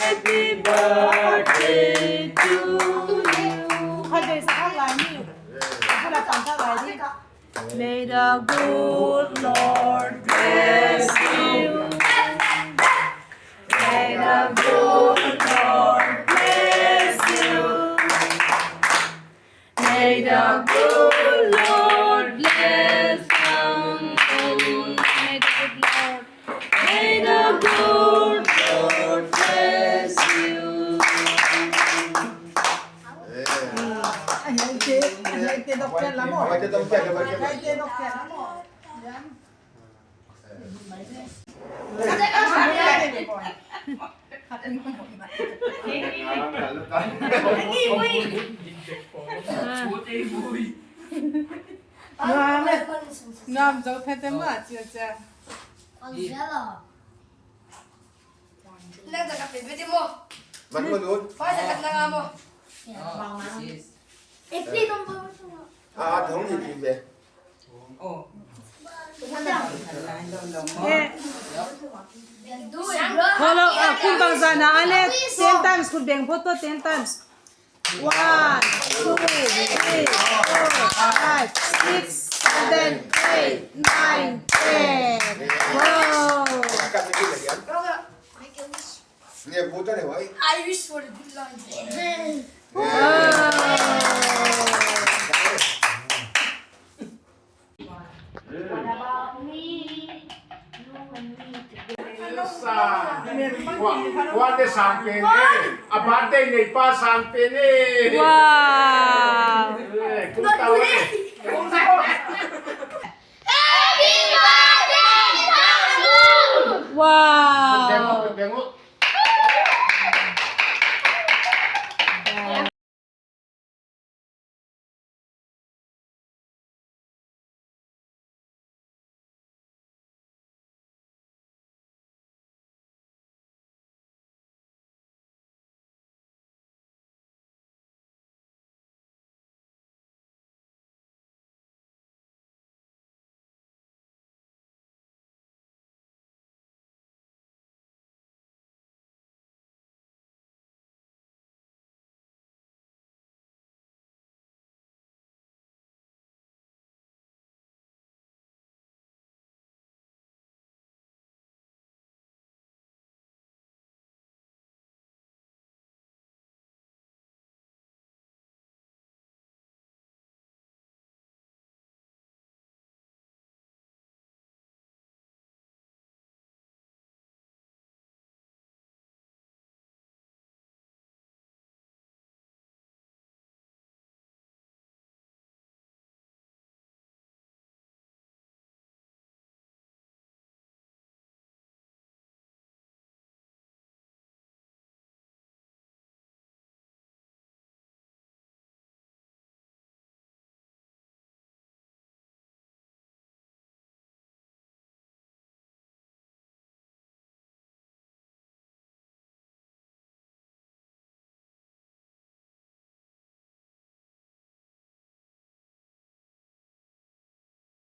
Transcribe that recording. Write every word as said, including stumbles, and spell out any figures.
Happy birthday to you. Khat vei sa khak lai ni. Khat la tang khak lai ni. May the good Lord bless you. May the good Lord bless you. May the good Lord bless you. May the good Lord, may the good Lord bless you. Ngam, ngam zo phet em a, chia chia. Nang tak pe pe mo. Man mo dun. Pa sa kat na nga mo. Eh, please don't bother to. Ah, thong ni ti be. Oh. Eh. Hello, ah, kum bang zan a, Alex, ten times, kut beng photo ten times. One, two, three, four, five, six, seven, eight, nine, ten. Wow. I wish for a good life. Wow. Sa, kua, kua te sang pen e, a birthday nei pa sang pen e. Wow. Eh, kum tau e. Wow.